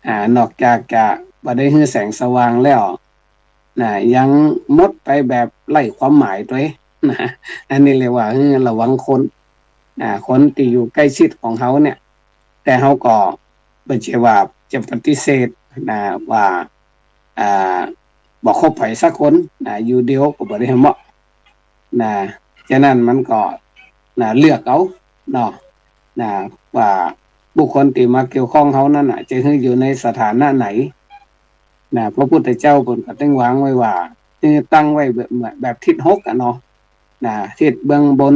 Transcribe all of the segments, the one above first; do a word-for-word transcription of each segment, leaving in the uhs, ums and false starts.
อ่า นอกจากจะบ่ได้หื้อแสงสว่างแล้ว นะ ยังหมดไปแบบไร้ความหมายตวย นะ อันนี้เรียกว่าหื้อระวังคน นะ คนตี้อยู่ใก้ชิดของเฮาเนี่ย แต่เฮาก็บ่ใจ้ว่าจะปฏิเสธ นะ ว่า อ่า บ่คบใผสักคน นะ อยู่เดียวก็บ่ได้เหมาะ นะ ฉะนั้นมันก็ นะ เลือกเอาเนาะ นะ ว่าบุคคลตี้มาเกี่ยวข้องเฮานั้นน่ะ จะหื้ออยู่ในสถานะไหน นะ พระพุทธเจ้าเปิ้นก็ตึงวางไว้ว่า หื้อตั้งไว้แบบ แบบทิศหกอะเนาะ นะ ทิศเบื้องบน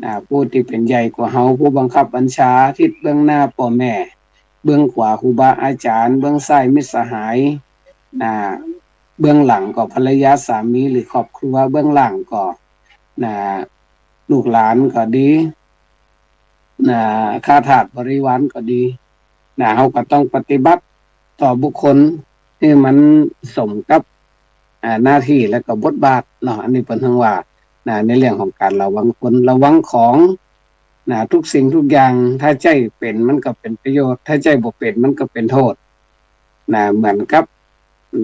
นะ ผู้ตี้เป๋นใหญ่กว่าเฮา ผู้บังคับบัญชา ทิศเบื้องหน้าป้อแม่ เบื้องขวาครูบาอาจ๋ารย์ เบื้องซ้ายมิตรสหาย นะ เบื้องหลังก็ภรรยาสามีหรือครอบครัว เบื้องล่างก็ นะ ลูกหลานก็ดี นะ ข้าทาสบริวารก็ดี นะ เฮาก็ต้องปฏิบัติต่อบุคคลหื้อมันสมกับ อ่า หน้าตี้และก็บทบาทเนาะ อันนี้เปิ้นเรียกว่า นะ ในเรื่องของการระวังคน ระวังของ นะ ทุกสิ่งทุกอย่าง ถ้าใจ๊เป๋นมันก็เป๋นประโยชน์ ถ้าใจ๊บ่เป๋นมันก็เป๋นโต้ษ นะ เหมือนกับ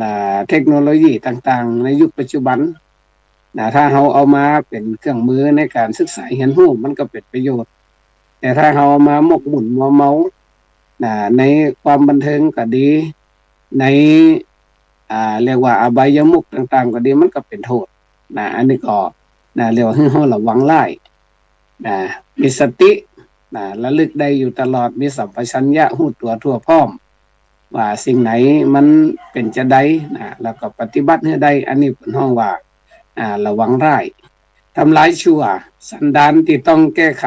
นะ เทคโนโลยีต่างๆ ในยุคปัจจุบัน นะ ถ้าเฮาเอามาเป๋นเครื่องมือในการศึกษาเฮียนฮู้ มันก็เป๋นประโยชน์ แต่ถ้าเฮาเอามาหมกมุ่นมัวเมา นะ ในความบันเทิงก็ดี ใน อ่า เรียกว่าอบายมุขต่างๆ ก็ดี มันก็เป๋นโต้ษ นะ อันนี้ก็ นะ เรียกว่าหื้อเฮาระวังหลาย นะ มีสติ นะ ระลึกได้อยู่ตลอด มีสัมปชัญญะ ฮู้ตั๋วทั่วพร้อม ว่าสิ่งไหนมันเป๋นจาใด นะ แล้วก็ปฏิบัติหื้อได้ อันนี้เปิ้นฮ้องว่า อ่า ระวังร้าย ทำลายชั่ว สันดานตี้ต้องแก้ไข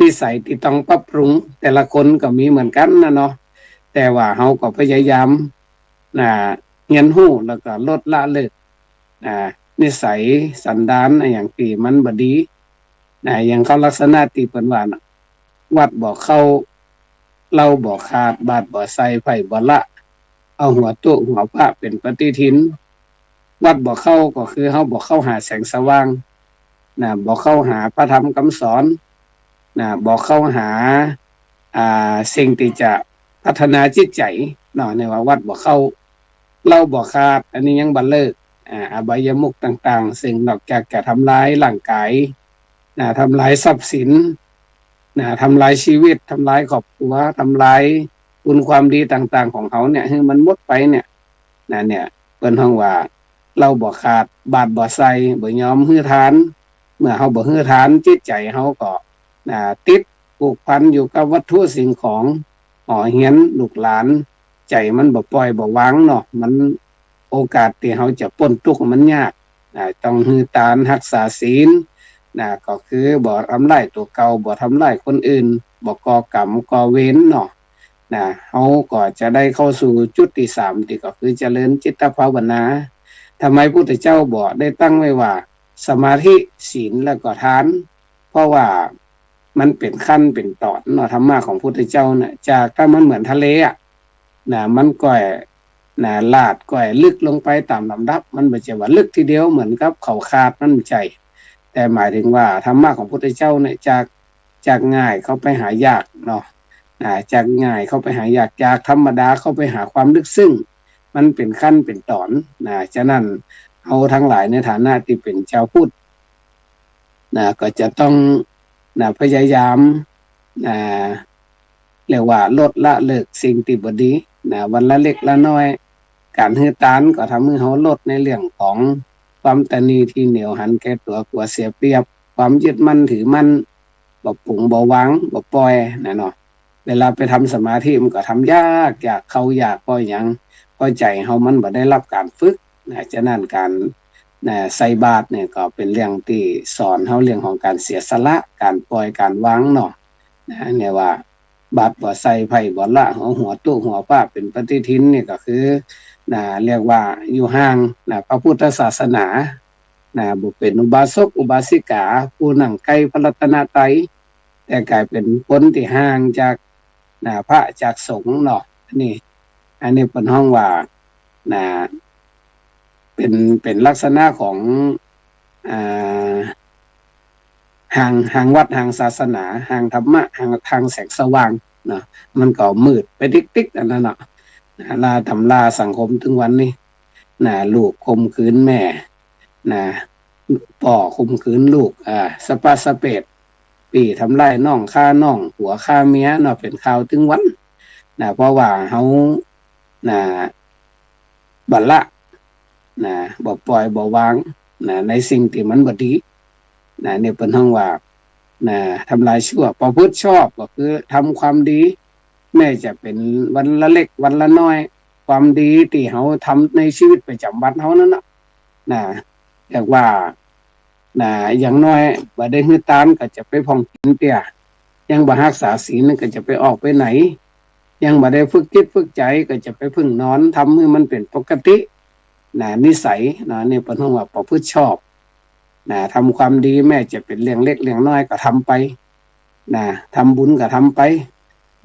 นิสัยตี้ต้องปรับปรุง แต่ละคนก็มีเหมือนกั๋นนะเนาะ แต่ว่าเฮาก็พยายาม นะ เฮียนฮู้ แล้วก็ลดละเลิก นะ นิสัยสันดานอะหยังตี้มันบ่ดี นะ อย่างเข้าลักษณะตี้เปิ้นว่าน่ะ วัตรบ่เข้า เหล้าบ่ขาด บาตรบ่ใส่ ไพร่บ่ละ เอาหัวตุ๊หัวพระเป๋นปฏิทิน วัตรบ่เข้าก็คือเฮาบ่เข้าหาแสงสว่าง นะ บ่เข้าหาพระธรรมกำสอน นะ บ่เข้าหา อ่า สิ่งตี้จะพัฒนาจิตใจ๋เนาะ นี่ว่าวัตรบ่เข้า เหล้าบ่ขาด อันนี้ยังบ่เลิก อ่า อบายมุขต่างๆ ซึ่งนอกจากจะทำลายร่างกาย นะ ทำลายทรัพย์สิน นะ ทำลายชีวิต ทำลายครอบครัว ทำลายคุณความดีต่างๆ ของเฮาเนี่ย หื้อมันหมดไปเนี่ย นะ เนี่ย เปิ้นฮ้องว่า เหล้าบ่ขาด บาตรบ่ใส่ บ่ยอมหื้อทาน เมื่อเฮาบ่หื้อทาน จิตใจ๋เฮาก็ นะ ติดผูกพันอยู่กับวัตถุสิ่งของ หอเฮียน ลูกหลาน ใจ๋มันบ่ปล่อยบ่วางเนาะ มัน โอกาสตี้เฮาจะป๊นตุ๊กข์มันยาก นะ ต้องหื้อตาน ฮักษาศีล นะ ก็คือบ่ทำลายตั๋วเก่า บ่ทำลายคนอื่น บ่ก่อกรรมก่อเวรเนาะ นะ เฮาก็จะได้เข้าสู่จุดตี้สาม ตี้ก็คือเจริญจิตภาวนา ทำไมพุทธเจ้าบ่ได้ตั้งไว้ว่า สมาธิ ศีล แล้วก็ทาน เพราะว่ามันเป๋นขั้นเป๋นต๋อนเนาะ ธรรมะของพุทธเจ้าเนี่ย จาก ถ้ามันเหมือนทะเลอะ นะ มันก้อย นะ ลาดก้อยลึกลงไปต๋ามลำดับ มันบ่ใจ้ว่าลึกทีเดียวเหมือนกับเขาขาด มันบ่ใจ้ แต่หมายถึงว่าธรรมะของพุทธเจ้าเนี่ย จาก จากง่ายเข้าไปหายากเนาะ นะ จากง่ายเข้าไปหายาก จากธรรมดาเข้าไปหาความลึกซึ้ง มันเป๋นขั้นเป๋นต๋อน นะ ฉะนั้นเฮาตังหลายในฐานะตี้เป๋นจาวพุทธ นะ ก็จะต้อง นะ พยายาม นะ เรียกว่าลดละเลิกสิ่งตี้บ่ดี นะ วันละเล็กละน้อย ก๋านหื้อตานก็ทำหื้อเฮาลดในเรื่องของความตระหนี่ ตี้เหนียวหันแก่ตั๋ว กั๋วเสียเปรียบ ความยึดมั่นถือมั่น บ่ป๋งบ่วาง บ่ปล่อย นะเนาะ เวลาไปทำสมาธิมันก็ทำยาก ยาก เข้ายาก เพราะหยัง เพราะใจ๋เฮามันบ่ได้รับก๋านฝึก นะ ฉะนั้นก๋าน นะ ใส่บาตรเนี่ยก็เป๋นเรื่องตี้สอนเฮาเรื่องของก๋านเสียสละ ก๋านปล่อย ก๋านวางเนาะ นะ เนี่ยว่า บาตรบ่ใส่ ไพร่บ่ละ เอาหัวตุ๊หัวพระเป๋นปฏิทินเนี่ยก็คือ นะ เรียกว่าอยู่ห่าง นะ พระพุทธศาสนา นะ บ่เป๋นอุบาสกอุบาสิกา ผู้นั่งใก้พระรัตนตรัย แต่ก๋ายเป๋นคนตี้ห่างจาก นะ พระจากสงฆ์เนาะ อันนี้ อันนี้เปิ้นฮ้องว่า นะ เป๋น เป๋นลักษณะของ อ่า ห่าง ห่างวัด ห่างศาสนา ห่างธรรมะ ห่าง ห่างแสงสว่าง เนาะ มันก็มืดไปติ๊กๆ อันนั้นเนาะ นะ ลาต๋ำราสังคมตึงวันนี้ นะ ลูกข่มขืนแม่ นะ ป้อข่มขืนลูก อ่า สะปะสะเปด ปี้ทำร้ายน้อง ฆ่าน้อง ผัวฆ่าเมียเนาะ เป๋นข่าวตึงวัน นะ เพราะว่าเฮา นะ บ่ละ นะ บ่ปล่อยบ่วาง นะ ในสิ่งตี้มันบ่ดี นะ เนี่ยเปิ้นฮ้องว่า นะ ทำลายชั่ว ประพฤติชอบ ก็คือทำความดี แม้จะเป๋นวันละเล็กวันละน้อย ความดีตี้เฮาทำในชีวิตประจ๋ำวันเฮานั้นน่ะ นะ เรียกว่า นะ อย่างน้อยบ่ได้หื้อตานก็จะไปพ่องกิ๋นเตื้อ ยังบ่ฮักษาศีลก็จะไปออกไปไหน ยังบ่ได้ฝึกจิตฝึกใจ๋ก็จะไปเพิ่งนอน ทำหื้อมันเป๋นปกติ นะ นิสัย นะ เนี่ยเปิ้นฮ้องว่าประพฤติชอบ นะ ทำความดีแม้จะเป๋นเรื่องเล็กเรื่องน้อยก็ทำไป นะ ทำบุญก็ทำไป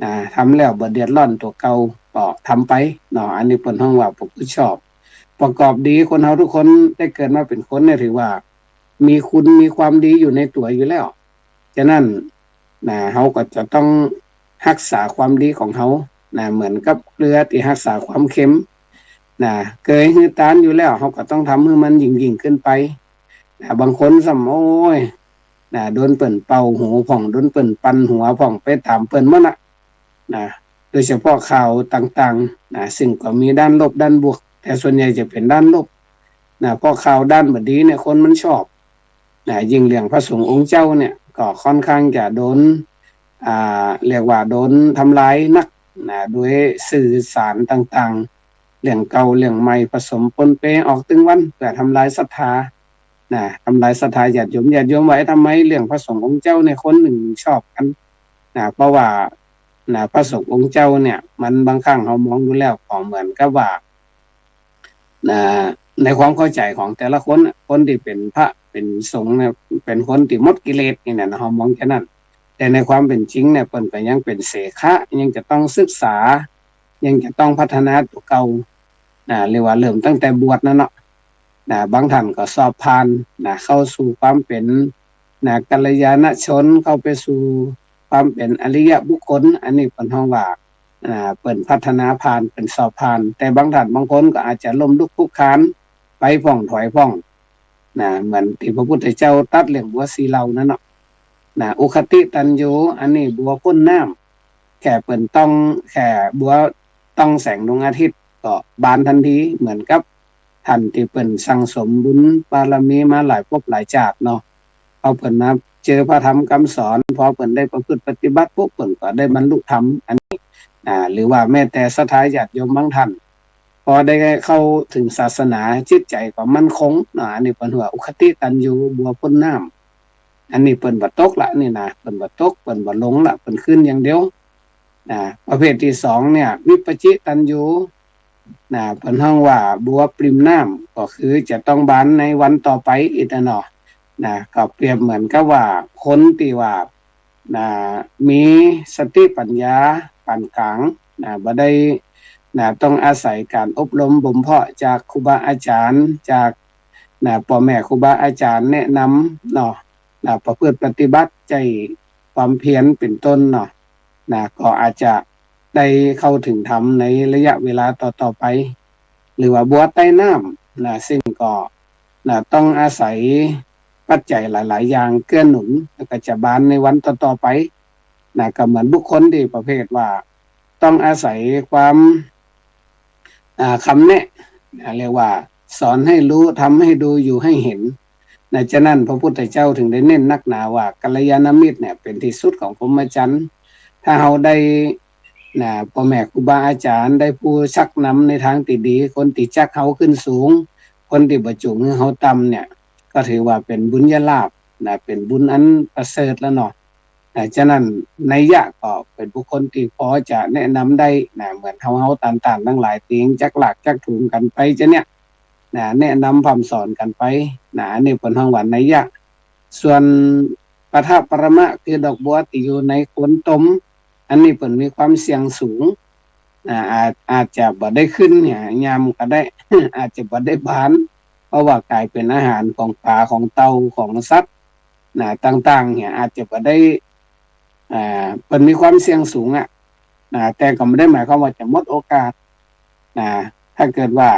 นะ ทำแล้วบ่เดือดร้อนตั๋วเก่าก็ทำไปเนาะ อันนี้เปิ้นฮ้องว่าประพฤติชอบ ประกอบดี คนเฮาทุกคนได้เกิดมาเป๋นคนเนี่ยถือว่ามีคุณมีความดีอยู่ในตั๋วอยู่แล้ว ฉะนั้น นะ เฮาก็จะต้องฮักษาความดีของเฮา นะ เหมือนกับเกลือตี้ฮักษาความเค็ม นะ เกยหื้อตานอยู่แล้ว เฮาก็ต้องทำหื้อมันยิ่งๆ ขึ้นไป นะ บางคนซ้ำ โอ้ย นะ โดนเปิ้นเป่าหูพ่อง โดนเปิ้นปั่นหัวพ่อง ไปต๋ามเปิ้นหมดน่ะ นะ โดยเฉพาะข่าวต่างๆ นะ ซึ่งก็มีด้านลบด้านบวก แต่ส่วนใหญ่จะเป๋นด้านลบ นะ เพราะข่าวด้านบ่ดีเนี่ยคนมันชอบ นะ ยิ่งเรื่องพระสงฆ์องค์เจ้าเนี่ยก็ค่อนข้างจะโดน อ่า เรียกว่าโดนทำลายนัก นะ โดยสื่อสารต่างๆ เรื่องเก่าเรื่องใหม่ผสมปนเปออกตึงวัน เปื้อทำลายศรัทธา นะ ทำลายศรัทธาญาติโยม ญาติโยมว่า เอ๊ะ ทำไมเรื่องพระสงฆ์องค์เจ้าเนี่ยคนนึ่งชอบกั๋น นะ เพราะว่า นะ พระสงฆ์องค์เจ้าเนี่ย มันบางครั้งเฮามองดูแล้วก็เหมือนกับว่า นะ ในความเข้าใจ๋ของแต่ละคนน่ะ คนตี้เป๋นพระเป๋นสงฆ์เนี่ย เป๋นคนตี้หมดกิเลสนี่นะ เฮามองแค่นั้น แต่ในความเป๋นจริงเนี่ย เปิ้นก็ยังเป๋นเสขะ ยังจะต้องศึกษา ยังจะต้องพัฒนาตั๋วเก่า นะ เรียกว่าเริ่มตั้งแต่บวชนั่นเนาะ นะ บางท่านก็สอบผ่าน นะ เข้าสู่ความเป๋น นะ กัลยาณชน เข้าไปสู่ความเป๋นอริยบุคคล อันนี้เปิ้นฮ้องว่า อ่า เปิ้นพัฒนาผ่าน เปิ้นสอบผ่าน แต่บางท่านบางคนก็อาจจะล้มลุกคลุกคลาน ไปพ่องถอยพ่อง นะ เหมือนตี้พระพุทธเจ้าตรัสเรื่องบัวสีเหล่านั้นเนาะ นะ อุคติตัญญู อันนี้บัวพ่นน้ำ แค่เปิ้นต้อง แค่บัวต้องแสงดวงอาทิตย์ก็บานทันที เหมือนกับท่านตี้เปิ้นสั่งสมบุญบารมีมาหลายภพหลายจาติเนาะ พอเปิ้นมาเจอพระธรรมคำสอน พอเปิ้นได้ประพฤติปฏิบัติปุ๊บ เปิ้นก็ได้บรรลุธรรม อันนี้ อ่า หรือว่าแม้แต่ศรัทธาญาติโยมบางท่าน พอได้เข้าถึงศาสนา จิตใจ๋ก็มั่นคงเนาะ อันนี้เปิ้นว่าอุคติตัญญู บัวพ่นน้ำ อันนี้เปิ้นบ่ตกละนี่นะ เปิ้นบ่ตก เปิ้นบ่ลงละ เปิ้นขึ้นอย่างเดียว นะ ประเภทตี้สองเนี่ย วิปปจิตัญญู นะ เปิ้นฮ้องว่าบัวปริ่มน้ำ ก็คือจะต้องบานในวันต่อไปอีกนะเนาะ นะ ก็เปรียบเหมือนกับว่าคนตี้ว่า นะ มีสติปัญญาปานก๋าง นะ บ่ได้ นะ ต้องอาศัยก๋านอบรมบ่มเพาะจากครูบาอาจ๋ารย์ จาก นะ ป้อแม่ครูบาอาจ๋ารย์แนะนำเนาะ นะ ประพฤติปฏิบัติ ใจ๊ความเพียรเป๋นต้นเนาะ นะ ก็อาจจะได้เข้าถึงธรรมในระยะเวลาต่อๆ ไป หรือว่าบัวใต้น้ำ นะ ซึ่งก็ นะ ต้องอาศัยปัจจัยหลายๆ อย่างเกื้อหนุน แล้วก็จะบานในวันต่อๆ ไป นะ ก็เหมือนบุคคลตี้ประเภทว่าต้องอาศัยความ อ่า คำแนะ อ่า เรียกว่าสอนให้รู้ ทำให้ดู อยู่ให้เห็น นะ ฉะนั้นพระพุทธเจ้าถึงได้เน้นนักหนาว่ากัลยาณมิตรเนี่ยเป๋นตี้สุดของพรหมจรรย์ ถ้าเฮาได้ นะ ป้อแม่ครูบาอาจ๋ารย์ ได้ผู้ชักนำในตางตี้ดี คนตี้จักเฮาขึ้นสูง คนตี้บ่จุ่งหื้อเฮาต่ำเนี่ย ก็ถือว่าเป๋นบุญญาลาภ นะ เป๋นบุญอันประเสริฐแล้วเนาะ อ่า ฉะนั้นนัยยะก็เป๋นบุคคลตี้พอจะแนะนำได้นะ เหมือนเฮาๆ ต้านๆ ตังหลายตี้จักลากจักถูงกั๋นไปจะเนี่ยนะ แนะนำพร่ำสอนกั๋นไปนะ อันนี้เปิ้นฮ้องว่านัยยะ ส่วนปะทะปรมะ คือดอกบัวตี้อยู่ในโคนต้ม อันนี้เปิ้นมีความเสี่ยงสูงนะ อาจ อาจจะบ่ได้ขึ้นเนี่ย ยามก็ได้ อาจจะบ่ได้บาน เพราะว่าก๋ายเป๋นอาหารของป๋า ของเต่า ของสัตว์ นะ ต่างๆ เนี่ย อาจจะบ่ได้ อ่า เปิ้นมีความเสี่ยงสูงอะ นะ แต่ก็บ่ได้หมายความว่าจะหมดโอกาส นะ ถ้าเกิดว่า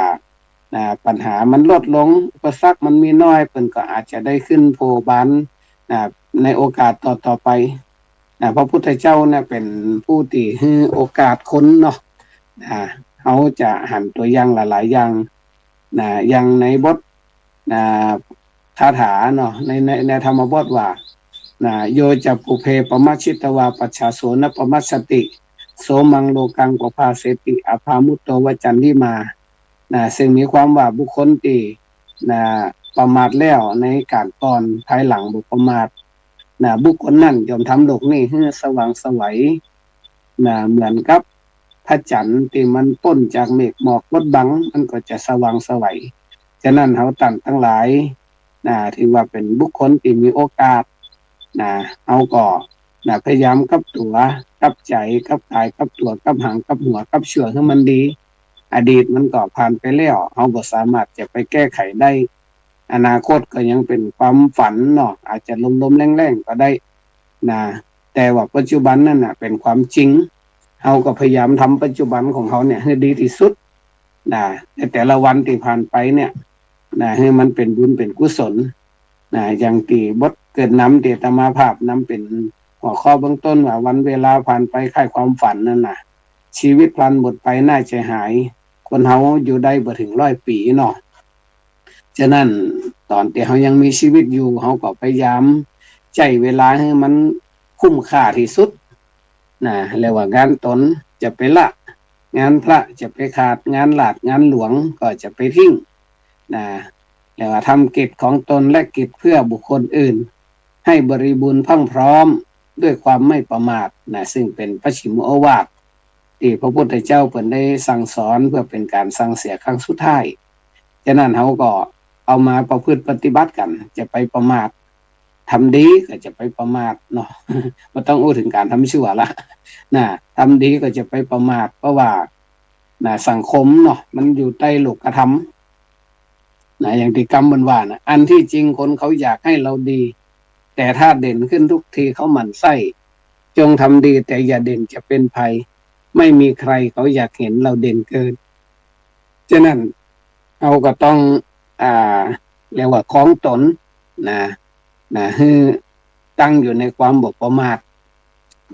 นะ ปัญหามันลดลง อุปสรรคมันมีน้อย เปิ้นก็อาจจะได้ขึ้นโผบาน นะ ในโอกาสต่อๆ ไป นะ พระพุทธเจ้าเนี่ยเป๋นผู้ตี้หื้อโอกาสคนเนาะ นะ เฮาจะหันตั๋วอย่างหลายๆ อย่าง นะ อย่างในบท นะ คาถาเนาะ ใน ใน ในธรรมบทว่า นะ โยจะปุพเพปมัจฉิตวา ปัจฉาโสนปมัสสติ โสมังโลกังปภาเสติ อภามุตโตวจันทิมา นะ ซึ่งมีความว่าบุคคลตี้ นะ ประมาทแล้วในก๋านก่อน ภายหลังบ่ประมาท นะ บุคคลนั้นย่อมทำโลกนี้หื้อสว่างไสว นะ เหมือนกับพระจันทร์ตี้มันป๊นจากเมฆหมอกบดบัง มันก็จะสว่างไสว ฉะนั้นเฮาต้านตังหลาย นะ ถือว่าเป๋นบุคคลตี้มีโอกาส นะ เฮาก็ นะ พยายามกลับตั๋ว กลับใจ๋ กลับก๋าย กลับตั๋ว กลับหาง กลับหัว กลับชั่วหื้อมันดี อดีตมันก็ผ่านไปแล้ว เฮาบ่สามารถจะไปแก้ไขได้ อนาคตก็ยังเป๋นความฝันเนาะ อาจจะลมๆ แล่งๆ ก็ได้ นะ แต่ว่าปัจจุบันนั้นน่ะเป๋นความจริง เฮาก็พยายามทำปัจจุบันของเฮาเนี่ยหื้อดีตี้สุด นะ ในแต่ละวันตี้ผ่านไปเนี่ย นะ หื้อมันเป๋นบุญเป๋นกุศล นะ อย่างตี้บทเกริ่นนำตี้อาตมาภาพนำเป๋นหัวข้อเบื้องต้นว่า วันเวลาผ่านไปคล้ายความฝันนั่นน่ะ ชีวิตพลันหมดไปหน้าใจ๋หาย คนเฮาอยู่ได้บ่เถิงร้อยปี๋เนาะ ฉะนั้นต๋อนตี้เฮายังมีชีวิตอยู่ เฮาก็พยายามใจ๊เวลาหื้อมันคุ้มค่าตี้สุด นะ เรียกว่างานต๋นจะไปละ งานพระจะไปขาด งานราชงานหลวงก็จะไปทิ้ง นะ เรียกว่าทำกิจของตนและกิจเพื่อบุคคลอื่น ให้บริบูรณ์พรั่งพร้อมด้วยความไม่ประมาท นะ ซึ่งเป๋นปัจฉิมโอวาทตี้พระพุทธเจ้าเปิ้นได้สั่งสอนเพื่อเป๋นก๋านสั่งเสียครั้งสุดท้าย ฉะนั้นเฮาก็เอามาประพฤติปฏิบัติกั๋น จะไปประมาท ทำดีก็จะไปประมาทเนาะ บ่ต้องอู้เถิงก๋านทำชั่วละ นะ ทำดีก็จะไปประมาท เพราะว่า นะ สังคมเนาะ มันอยู่ใต้โลกธรรม นะ อย่างตี้กำเปิ้นว่านะ อันตี้จริงคนเขาอยากหื้อเราดี แต่ถ้าเด่นขึ้นทุกทีเขาหมั่นไส้ จงทำดีแต่อย่าเด่นจะเป็นภัย ไม่มีใครเขาอยากเห็นเราเด่นเกิน ฉะนั้นเฮาก็ต้อง อ่า เรียกว่าครองต๋น นะ นะ หื้อตั้งอยู่ในความบ่ประมาท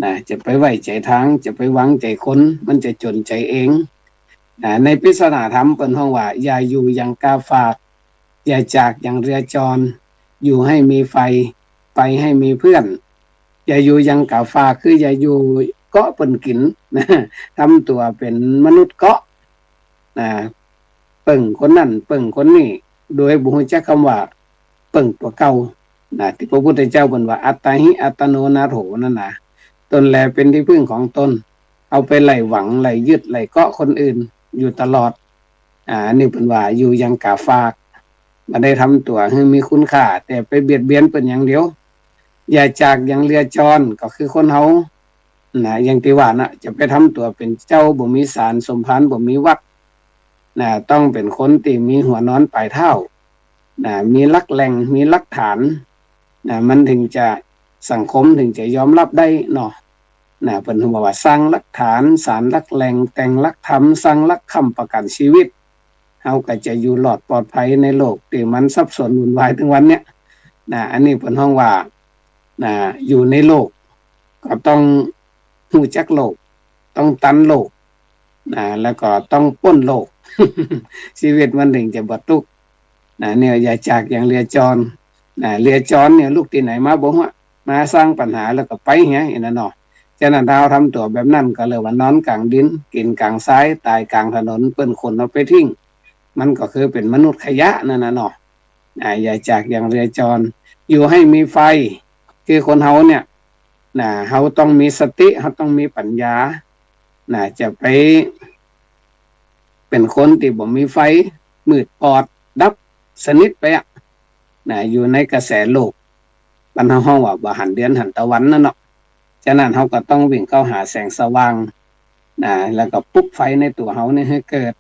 นะ จะไปไว้ใจ๋ตาง จะไปวางใจ๋คน มันจะจ๋นใจ๋เอง นะ ในปริศนาธรรมเปิ้นฮ้องว่า อย่าอยู่อย่างก๋าฝาก อย่าจากอย่างเรือจร อยู่ให้มีไฟ ไปให้มีเพื่อน อย่าอยู่อย่างก๋าฝาก คืออย่าอยู่เกาะเปิ้นกิ๋น นะ ทำตั๋วเป๋นมนุษย์เกาะ นะ เปิ้งคนนั้นเปิ้งคนนี้ โดยบ่ฮู้จักกำว่าเปิ้งตั๋วเก่า นะ ตี้พระพุทธเจ้าเปิ้นว่า อัตตาหิอัตตโนนาโถ นั่นนะ ตนแลเป๋นตี้พึ่งของตน เอาไปไหล่หวัง ไหล่ยึด ไหล่เกาะคนอื่นอยู่ตลอด อ่า อันนี้เปิ้นว่าอยู่อย่างก๋าฝาก บ่ได้ทำตั๋วหื้อมีคุณค่า แต่ไปเบียดเบียนเปิ้นอย่างเดียว อย่าจากอย่างเรือจร ก็คือคนเฮา นะ อย่างตี้ว่านะ จะไปทำตั๋วเป๋นเจ้าบ่มีศาล สมภารบ่มีวัด นะ ต้องเป๋นคนตี้มีหัวนอนป๋ายเท้า นะ มีหลักแหล่ง มีหลักฐาน นะ มันเถิงจะ สังคมเถิงจะยอมรับได้เนาะ นะ เปิ้นฮ้องว่าสร้างหลักฐาน สานหลักแหล่ง แต่งหลักธรรม สร้างหลักค้ำประกั๋นชีวิต เฮาก็จะอยู่รอดปลอดภัยในโลกตี้มันสับสนวุ่นวายตึงวันเนี้ย นะ อันนี้เปิ้นฮ้องว่า นะ อยู่ในโลก ก็ต้องฮู้จักโลก ต้องตันโลก นะ แล้วก็ต้องป๊นโลก ชีวิตมันเถิงจะบ่ตุ๊กข์ นะ เนี่ย อย่าจากอย่างเรือจร นะ เรือจรเนี่ยลุกตี้ไหนมาบ่ฮู้ มาสร้างปัญหาแล้วก็ไปเหีย อันนั้นเนาะ ฉะนั้นถ้าเฮาทำตั๋วแบบนั้นก็เรียกว่านอนก๋างดิน กิ๋นก๋างทราย ต๋ายก๋างถนน เปิ้นขนเอาไปทิ้ง มันก็คือเป๋นมนุษย์ขยะนั่นน่ะเนาะ อ่า อย่าจากอย่างเรือจร อยู่ให้มีไฟ คือคนเฮาเนี่ย นะ เฮาต้องมีสติ เฮาต้องมีปัญญา นะ จะไปเป๋นคนตี้บ่มีไฟ มืดปอด ดับสนิทไปอะ นะ อยู่ในกระแสโลก บ้านเฮาฮ้องว่าบ่หันเดือนหันตะวันนั่นเนาะ ฉะนั้นเฮาก็ต้องวิ่งเข้าหาแสงสว่าง นะ แล้วก็ปลุกไฟในตั๋วเฮานี่หื้อเกิด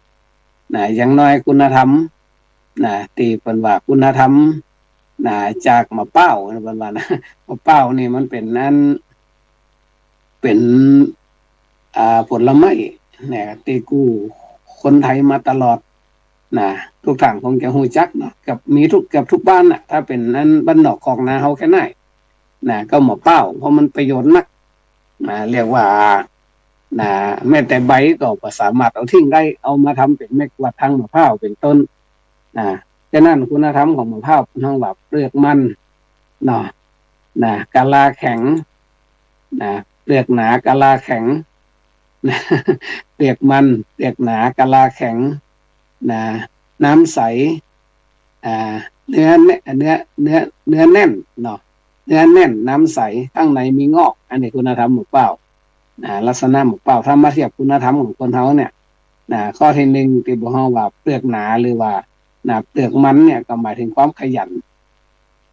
นะ อย่างน้อยคุณธรรม นะ ตี้เปิ้นว่าคุณธรรม นะ จากมะพร้าว เปิ้นว่านะ มะพร้าวนี่มันเป๋นอัน เป๋น อ่า ผลไม้เนี่ย ตี้กู้คนไทยมาตลอดนะ ทุกท่านคงจะฮู้จักเนาะ เกือบมีทุก เกือบทุกบ้านน่ะ ถ้าเป๋นอันบ้านนอกคอกนาเฮาแค่ไหนนะ ก็หมากพร้าว เพราะมันประโยชน์นักนะ เรียกว่านะ แม้แต่ใบก็บ่สามารถเอาทิ้งได้ เอามาทำเป๋นไม้กวาดทางหมากพร้าวเป๋นต้นนะ ฉะนั้นคุณธรรมของหมากพร้าวเปิ้นฮ้องว่าเปลือกมันเนาะนะ กะลาแข็งนะ เปลือกหนากะลาแข็งนะ เปลือกมัน เปลือกหนากะลาแข็งนะ น้ำใส อ่า เนื้อแน่น เนื้อ เนื้อ เนื้อแน่นเนาะ เนื้อแน่น น้ำใส ข้างในมีงอก อันนี้คุณธรรมหมากพร้าวนะ ลักษณะหมากพร้าว ถ้ามาเทียบคุณธรรมของคนเฮาเนี่ยนะ ข้อตี้นึ่งตี้บ่าฮ้องว่าเปลือกหนาหรือว่านะ เปลือกมันเนี่ย ก็หมายถึงความขยัน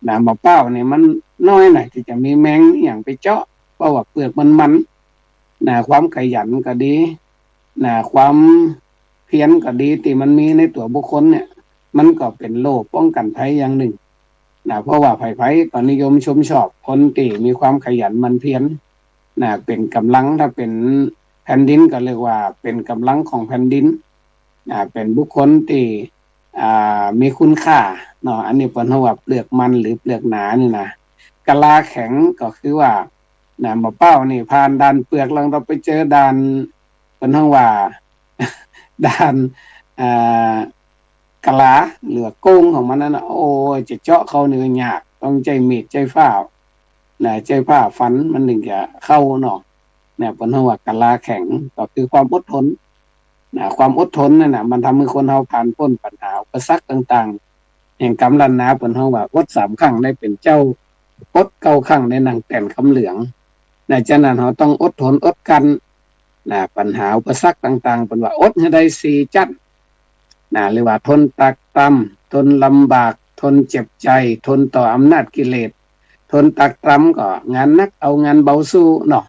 นะ หมากพร้าวเนี่ยมันน้อยหน่อยตี้จะมีแมงอะหยังไปเจาะ เพราะว่าเปลือกมันมันนะ ความขยันก็ดีนะ ความเพียรก็ดี ตี้มันมีในตั๋วบุคคลเนี่ย มันก็เป๋นโล่ป้องกั๋นภัยอย่างนึ่งนะ เพราะว่าใผๆ ก็นิยมชมชอบคนตี้มีความขยันหมั่นเพียรนะ เป๋นก๋ำลัง ถ้าเป๋นแผ่นดินก็เรียกว่าเป๋นก๋ำลังของแผ่นดินนะ เป๋นบุคคลตี้ อ่า มีคุณค่าเนาะ อันนี้เปิ้นฮ้องว่าเปลือกมันหรือเปลือกหนานี่นะ กะลาแข็งก็คือว่านะ หมากพร้าวนี่ผ่านด่านเปลือกแล้ว ต้องไปเจอด่าน เปิ้นฮ้องว่า ด่าน อ่า กะลาหรือว่าโก้งของมันนั่นนะ โอ้ย จะเจาะเข้านี่ก็ยาก ต้องใจ๊มีดใจ๊ฟ้านะ ใจ๊ผ้าฟันมันถึงจะเข้าเนาะ เนี่ย เปิ้นฮ้องว่ากะลาแข็ง ก็คือความอดทนนะ ความอดทนนั่นน่ะ มันทำหื้อคนเฮาผ่านป๊นปัญหาอุปสรรคต่างๆ แห่งกำล้านนา เปิ้นฮ้องว่าอดสามครั้งได้เป๋นเจ้า อดเก้าครั้งได้นั่งแต้นคำเหลืองนะ ฉะนั้นเฮาต้องอดทนอดกลั้นนะ ปัญหาอุปสรรคต่างๆ เปิ้นว่าอดหื้อได้สี่จั้นนะ หรือว่าทนตรากตรำ ทนลำบาก ทนเจ็บใจ๋ ทนต่ออำนาจกิเลส ทนตรากตรำก็งานหนักเอางานเบาสู้เนาะ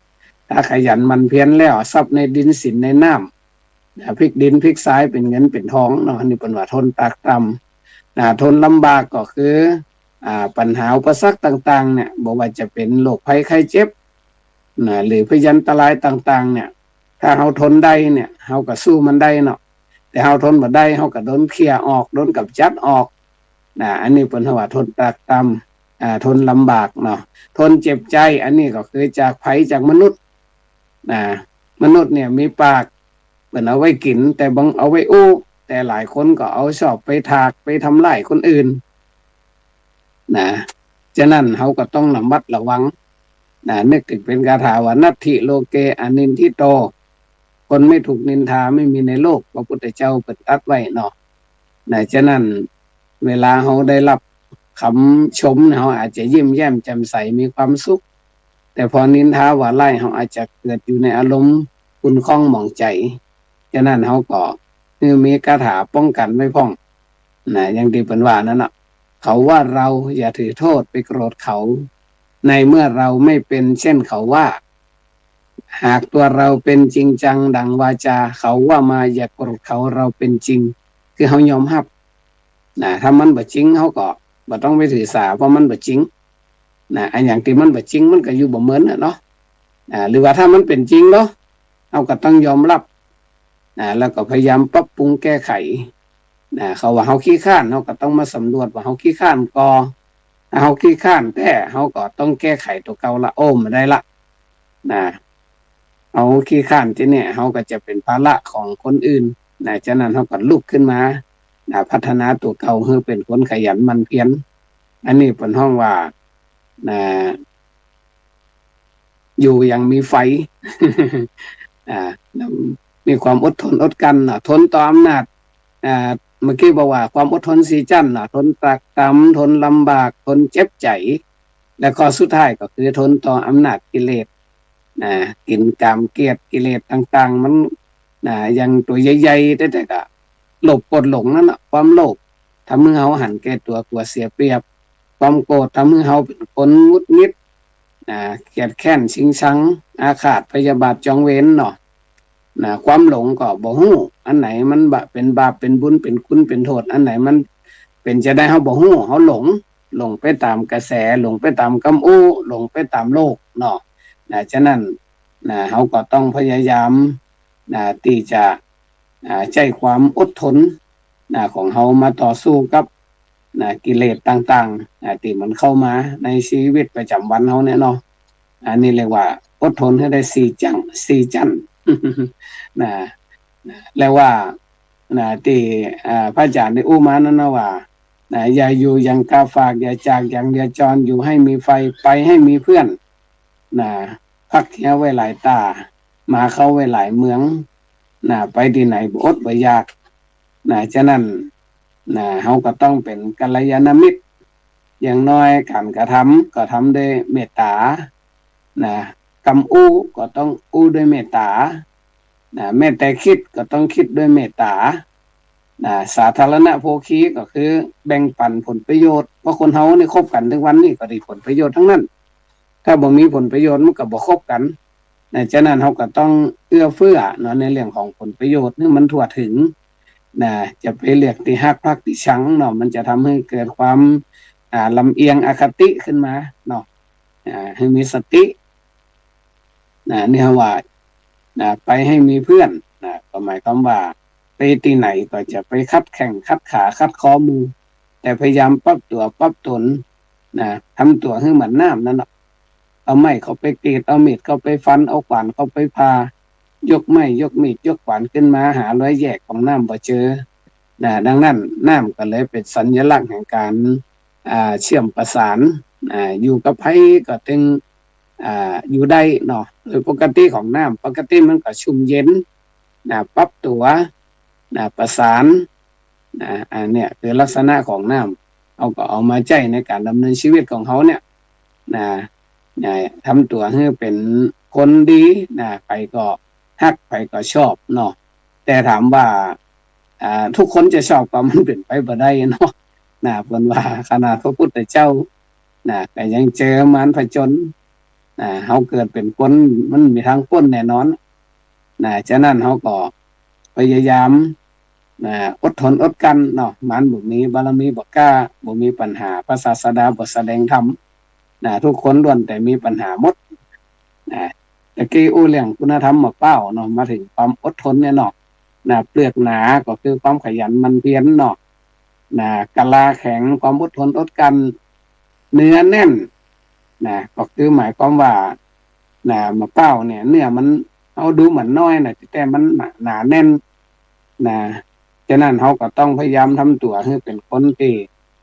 ถ้าขยันหมั่นเพียรแล้ว ทรัพย์ในดินสินในน้ำนะ พลิกดินพลิกทรายเป๋นเงินเป๋นทองเนาะ อันนี้เปิ้นว่าทนตรากตรำนะ ทนลำบากก็คือ อ่า ปัญหาอุปสรรคต่างๆ เนี่ย บ่ว่าจะเป๋นโรคภัยไข้เจ็บนะ หรือพยันตรายต่างๆ เนี่ย ถ้าเฮาทนได้เนี่ย เฮาก็สู้มันได้เนาะ แต่เฮาทนบ่ได้ เฮาก็โดนเขี่ยออก โดนก๋ำจัดออกนะ อันนี้เปิ้นฮ้องว่าทนตรากตรำ อ่า ทนลำบากเนาะ ทนเจ็บใจ๋ อันนี้ก็คือจากภัยจากมนุษย์นะ มนุษย์เนี่ยมีปาก เปิ้นเอาไว้กิ๋น แต่บ่เอาไว้อู้ แต่หลายคนก็เอาชอบไปถาก ไปทำร้ายคนอื่นนะ ฉะนั้นเฮาก็ต้องระมัดระวังนะ นึกเถิงเป๋นคาถาว่า นัตถิโลเกอนินทิโต คนไม่ถูกนินทาไม่มีในโลก พระพุทธเจ้าเปิ้นตรัสไว้เนาะนะ ฉะนั้น เวลาเฮาได้ฮับกำชมเนี่ย เฮาอาจจะยิ้มแย้มแจ่มใสมีความสุข แต่พอนินทาว่าร้าย เฮาอาจจะเกิดอยู่ในอารมณ์ขุ่นข้องหมองใจ๋ ฉะนั้นเฮาก็หื้อมีคาถาป้องกั๋นไว้พ่องนะ อย่างตี้เปิ้นว่านั่นน่ะ เขาว่าเราอย่าถือโทษไปโกรธเขา ในเมื่อเราไม่เป็นเช่นเขาว่า หากตัวเราเป็นจริงจังดังวาจา เขาว่ามาอย่าโกรธเขา เราเป็นจริง คือเฮายอมฮับนะ ถ้ามันบ่จริงเฮาก็บ่ต้องไปถือสา เพราะมันบ่จริงนะ อันอย่างตี้มันบ่จริงมันก็อยู่บ่เหมือนน่ะเนาะ อ่า หรือว่าถ้ามันเป๋นจริงเนาะ เฮาก็ต้องยอมฮับนะ แล้วก็พยายามปรับปรุงแก้ไขนะ เขาว่าเฮาขี้คร้าน เฮาก็ต้องมาสำรวจว่าเฮาขี้คร้านก่อ ถ้าเฮาขี้คร้านแต๊ เฮาก็ต้องแก้ไขตั๋วเก่าละ โอ้ บ่ได้ละ นะ เฮาขี้คร้านตี้เนี่ย เฮาก็จะเป๋นภาระของคนอื่นนะ ฉะนั้นเฮาก็ลุกขึ้นมานะ พัฒนาตั๋วเก่าหื้อเป๋นคนขยันหมั่นเพียร อันนี้เปิ้นฮ้องว่านะ อยู่อย่างมีไฟ อ่า มีความอดทนอดกลั้นนะ ทนต่ออำนาจ อ่า เมื่อกี้บอกว่าความอดทนสี่จั้นนะ ทนตรากตรำ ทนลำบาก ทนเจ็บใจ๋ และข้อสุดท้ายก็คือทนต่ออำนาจกิเลส นะ กิ๋นก๋ามเกียรติ กิเลสต่างๆ มัน นะ อย่างตั๋วใหญ่ๆ แต๊ๆ ก็โลภโกรธหลงนั่นน่ะ ความโลภทำหื้อเฮาหันแก่ตั๋ว กั๋วเสียเปรียบ ความโกรธทำหื้อเฮาเป๋นคนหงุดหงิด นะ เคียดแค้นชิงชัง อาฆาตพยาบาทจองเวรเนาะ นะ ความหลงก็บ่ฮู้ อันไหนมันบะ เป๋นบาป เป๋นบุญ เป๋นคุณ เป๋นโทษ อันไหนมันเป๋นจาใดเฮาบ่ฮู้ เฮาหลง หลงไปต๋ามกระแส หลงไปต๋ามกำอู้ หลงไปต๋ามโลกเนาะ นะ ฉะนั้น นะ เฮาก็ต้องพยายาม นะ ตี้จะ อ่า ใจ๊ความอดทน นะ ของเฮามาต่อสู้กับ นะ กิเลสต่างๆ นะ ตี้มันเข้ามาในชีวิตประจ๋ำวันเฮาเนี่ยเนาะ อันนี้เรียกว่าอดทนหื้อได้สี่จั้ง สี่จั้น นะ แล้วว่า นะ ตี้ อ่า พระอาจ๋ารย์ได้อู้มานั้นนะว่า นะ อย่าอยู่อย่างกาฝาก อย่าจากอย่างเดียวจร อยู่หื้อมีใฝ่ ไปหื้อมีเปื้อน นะ พักเหียไว้หลายต๋า มาเข้าไว้หลายเมือง นะ ไปตี้ไหนบ่อดบ่อยาก นะ ฉะนั้น นะ เฮาก็ต้องเป๋นกัลยาณมิตร อย่างน้อยก๋านกระทำก็ทำด้วยเมตต๋า นะ กำอู้ก็ต้องอู้ด้วยเมตต๋า นะ แม้แต่กึ๊ดก็ต้องกึ๊ดด้วยเมตต๋า นะ สาธารณโภคีก็คือแบ่งปั๋นผลประโยชน์ เพราะคนเฮานี่คบกั๋นตึงวันนี้ก็ได้ผลประโยชน์ตังนั้น ถ้าบ่มีผลประโยชน์มันก็บ่คบกั๋น นะ ฉะนั้นเฮาก็ต้องเอื้อเฟื้อเนาะ ในเรื่องของผลประโยชน์หื้อมันทั่วเถิง นะ จะไปเลือกตี้ฮักภักตี้ชังเนาะ มันจะทำหื้อเกิดความ อ่า ลำเอียงอคติขึ้นมาเนาะ อ่า หื้อมีสติ นะ นี่ว่า นะ ไปหื้อมีเปื้อน นะ ก็หมายความว่า ไปตี้ไหนก็จะไปขัดแข้งขัดขาขัดคอหมู่ แต่พยายามปรับตั๋วปรับต๋น นะ ทำตั๋วหื้อเหมือนน้ำนั้นเนาะ เอาไม้เข้าไปกรีด เอามีดเข้าไปฟัน เอาขวานเข้าไปผ่า ยกไม้ยกมีดยกขวานขึ้นมา หารอยแยกของน้ำบ่เจอ นะ ดังนั้นน้ำก็เลยเป๋นสัญลักษณ์แห่งก๋าน อ่า เชื่อมประสาน อ่า อยู่กับใผก็ตึง อ่า อยู่ได้เนาะ โดยปกติของน้ำ ปกติมันก็ชุ่มเย็น นะ ปรับตั๋ว นะ ประสาน นะ อันเนี้ยคือลักษณะของน้ำ เฮาก็เอามาใจ๊ในก๋านดำเนินชีวิตของเฮาเนี่ย นะ นะ ทำตั๋วหื้อเป๋นคนดี นะ ใผก็ฮัก ใผก็ชอบเนาะ แต่ถามว่า อ่า ทุกคนจะชอบก็มันเป๋นไปบ่ได้เนาะ นะ เปิ้นว่าขนาดพระพุทธเจ้า นะ ก็ยังเจอมารผจญ นะ เฮาเกิดเป๋นคนมันมีตางป๊นแน่นอน นะ ฉะนั้นเฮาก็พยายาม นะ อดทนอดกลั้นเนาะ มารบ่มีบารมีบ่กล้า บ่มีปัญหา พระศาสดาบ่แสดงธรรม นะ ทุกคนล้วนแต่มีปัญหาหมด นะ ตะกี้อู้เรื่องคุณธรรมหม่าเป้าเนาะ มาเถิงความอดทนเนี่ยเนาะ นะ เปลือกหนาก็คือความขยันหมั่นเพียรเนาะ นะ กะลาแข็ง ความอดทนอดกลั้น เนื้อแน่น นะ ก็คือหมายความว่า นะ หม่าเป้าเนี่ย เนื้อมัน เฮาดูเหมือนน้อยนะ แต่มันหนา หนาแน่น นะ ฉะนั้นเฮาก็ต้องพยายามทำตั๋วหื้อเป๋นคนตี้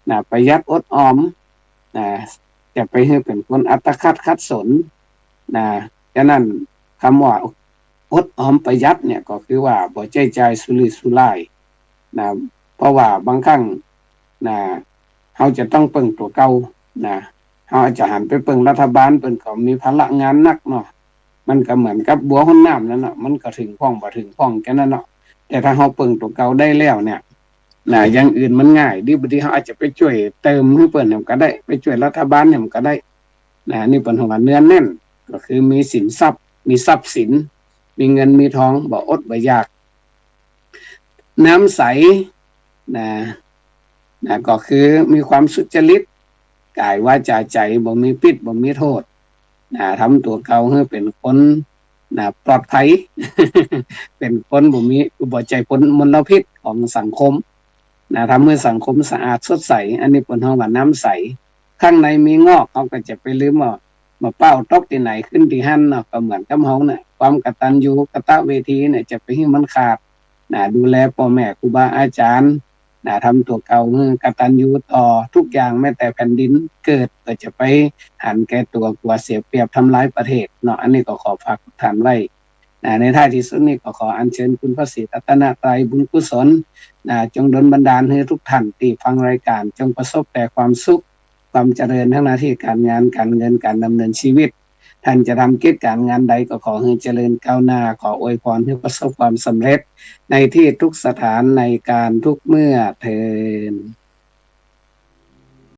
นะ ประหยัดอดออม นะ จะไปหื้อเป๋นคนอัตคัดขัดสน นะ ฉะนั้นกำว่าอดออมประหยัดเนี่ยก็คือว่าบ่ใจ๊จ่ายสุรุ่ยสุร่าย นะ เพราะว่าบางครั้ง นะ เฮาจะต้องเปิ้งตั๋วเก่า นะ เฮาอาจจะหันไปเปิ้งรัฐบาล เปิ้นก็มีภาระงานหนักเนาะ มันก็เหมือนกับบัวห้นน้ำนั้นเนาะ มันก็เถิงพ่องบ่เถิงพ่องแค่นั้นเนาะ แต่ถ้าเฮาเปิ้งตั๋วเก่าได้แล้วเนี่ย นะ อย่างอื่นมันง่าย ดีบ่ดีเฮาอาจจะไปจ้วยเติมหื้อเปิ้นแหมก็ได้ ไปจ้วยรัฐบาลแหมก็ได้ นะ นี่เปิ้นฮ้องว่าเนื้อแน่น ก็คือมีสินทรัพย์ มีทรัพย์สิน มีเงินมีทอง บ่อดบ่อยาก น้ำใส นะ นะ ก็คือมีความสุจริต ก๋ายวาจ๋าใจ๋ บ่มีผิด บ่มีโต้ษ นะ ทำตั๋วเก่าหื้อเป๋นคน นะ ปลอดภัย เป๋นคนบ่มี บ่ใจ้ปนมลพิษของสังคม นะ ทำหื้อสังคมสะอาดสดใส อันนี้เปิ้นฮ้องว่าน้ำใส ข้างในมีงอก เฮาก็จะไปลืมว่า หม่าเป้าตกตี้ไหนขึ้นตี้หั้นเนาะ ก็เหมือนกับเฮาเนี่ย ความกตัญญูกตเวทีเนี่ย จะไปหื้อมันขาด นะ ดูแลป้อแม่ครูบาอาจ๋ารย์ นะ ทำตั๋วเก่าหื้อกตัญญูต่อทุกอย่าง แม้แต่แผ่นดินเกิด ก็จะไปหันแก่ตั๋ว กั๋วเสียเปรียบ ทำร้ายประเทศเนาะ อันนี้ก็ขอฝากทุกท่านไว้ นะ ในท้ายตี้สุดนี้ก็ขออัญเชิญคุณพระศรีรัตนตรัยบุญกุศล นะ จงดลบันดาลหื้อทุกท่านตี้ฟังรายก๋าน จงประสบแต่ความสุข ความเจริญทางหน้าตี้ก๋านงาน ก๋านเงิน ก๋านดำเนินชีวิต ท่านจะทำกิจก๋านงานใดก็ขอหื้อเจริญก้าวหน้า ขออวยพรหื้อประสบความสำเร็จ ในตี้ทุกสถาน ในก๋านทุกเมื่อเทอญ